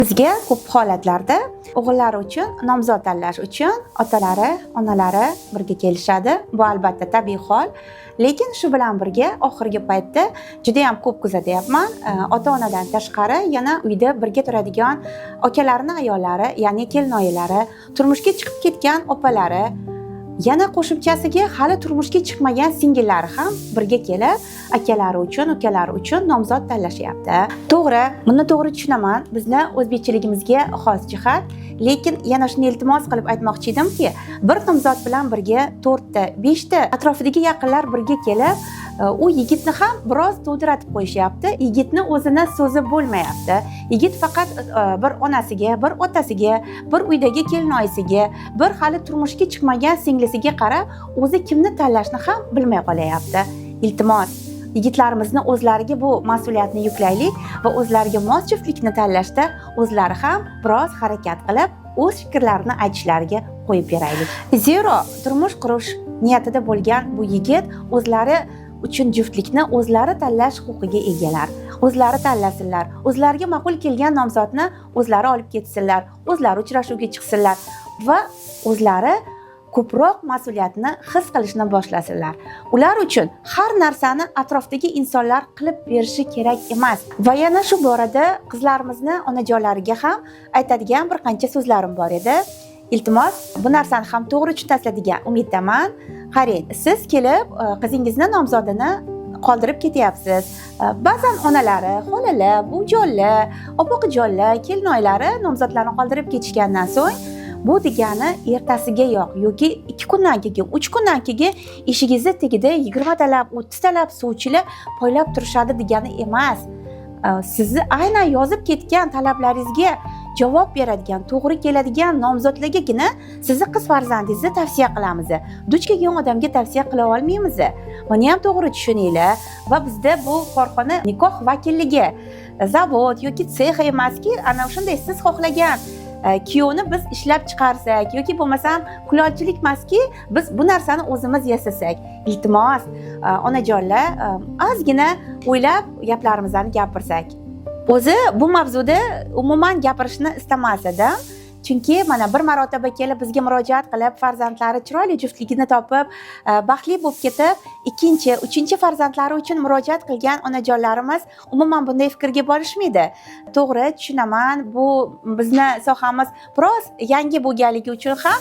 Bizga ko'p holatlarda o'g'illari uchun nomzod tanlash uchun otalari, onalari birga kelishadi. Bu albatta tabiiy hol. Lekin shu bilan birga oxirgi paytda juda ham ko'p kuzatyapman. Ota-onadan tashqari yana uyda birga turadigan akalarini ayollari, ya'ni kelinoyilari, turmushga chiqib ketgan opalari, yana qo'shimchasiga hali turmushga chiqmagan singillari ham birga kelib akalari uchun, ukalari uchun nomzod tanlashyapti. To'g'ri, buni to'g'ri tushunaman. Bizni o'zbekchiligimizga xos jihat, lekin yana shuni iltimos qilib aytmoqchi edimki, bir nomzod bilan birga 4 ta, 5 ta atrofidagi yaqinlar birga kelib, u yigitni ham biroz to'ldiratib qo'yishyapti. Yigitni o'zini so'zi bo'lmayapti. Yigit faqat bir onasiga, bir otasiga, bir uydagi kelinoyisiga, bir hali turmushga chiqmagan singlisiga qarab o'zi kimni tanlashni ham bilmay qolyapti. Iltimos, yigitlarimizni o'zlariga bu mas'uliyatni yuklaylik va o'zlariga mos juftlikni tanlashda o'zlari ham biroz harakat qilib, o'z fikrlarini aytishlariga qo'yib beraylik. Zero turmush qurish niyatida bo'lgan bu yigit o'zlari uchun juftlikni o'zlari tanlash huquqiga egalar. O'zlari tanlasinlar, o'zlariga ma'qul kelgan nomzodni o'zlari olib ketsinlar, o'zlari uchrashuvga chiqsinlar va o'zlari ko'proq mas'uliyatni his qilishni boshlasinlar. Ular uchun har narsani atrofdagi insonlar qilib berishi kerak emas. Va yana shu borada qizlarimizni onajonlariga ham aytadigan bir qancha so'zlarim bor edi. Iltimos, bu narsani ham to'g'ri tushunasizlar degan umiddaman. Qarang, siz kelib qizingizni nomzodini qoldirib ketyapsiz. Ba'zan onalari, xolalar, buvijonlar, opoqijonlar, kelinoylari nomzodlarni qoldirib ketishgandan so'ng bu degani ertasigayoq yoki 2 kundan keyin, 3 kundan keyin eshigingizni tagida 20 talab, 30 talab sovchilar poylab turishadi degani emas. Sizni aynan yozib ketgan talablaringizga javob beradigan, to'g'ri keladigan nomzodlargagina sizni qiz farzandingizni tavsiya qilamiz. Duch kelgan odamga tavsiya qila olmaymiz. Buni ham to'g'ri tushuninglar. Va bizda bu korxona nikoh vakilligi, zavod yoki sex emaski, ana shunday siz xohlagan kuyovni biz ishlab chiqarsak yoki bo'lmasam kulolchilik emaski, biz bu narsani o'zimiz yasasak. Iltimos, onajonlar, ozgina o'ylab gaplarimizni gapirsak. O'zi bu mavzuda umuman gapirishni istamas edim. Chunki mana bir marotaba kelib bizga murojaat qilib, farzandlari chiroyli juftligini topib, baxtli bo'lib ketib, ikkinchi, uchinchi farzandlari uchun murojaat qilgan onajonlarimiz umuman bunday fikrga borishmaydi. To'g'ri tushunaman, bu bizni sohamiz biroz yangi bo'lganligi uchun ham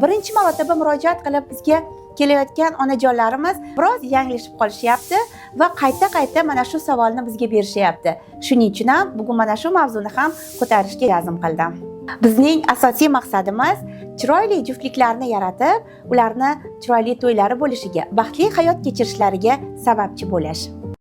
birinchi marotaba murojaat qilib bizga kelayotgan onajonlarimiz biroz yanglishib qolishyapti va qayta-qayta mana shu savolni bizga berishyapti. Shuning uchun ham bugun mana shu mavzuni ham ko'tarishga azm qildim. Bizning asosiy maqsadimiz chiroyli juftliklarni yaratib, ularni chiroyli to'ylari bo'lishiga, baxtli hayot kechirishlariga sababchi bo'lish.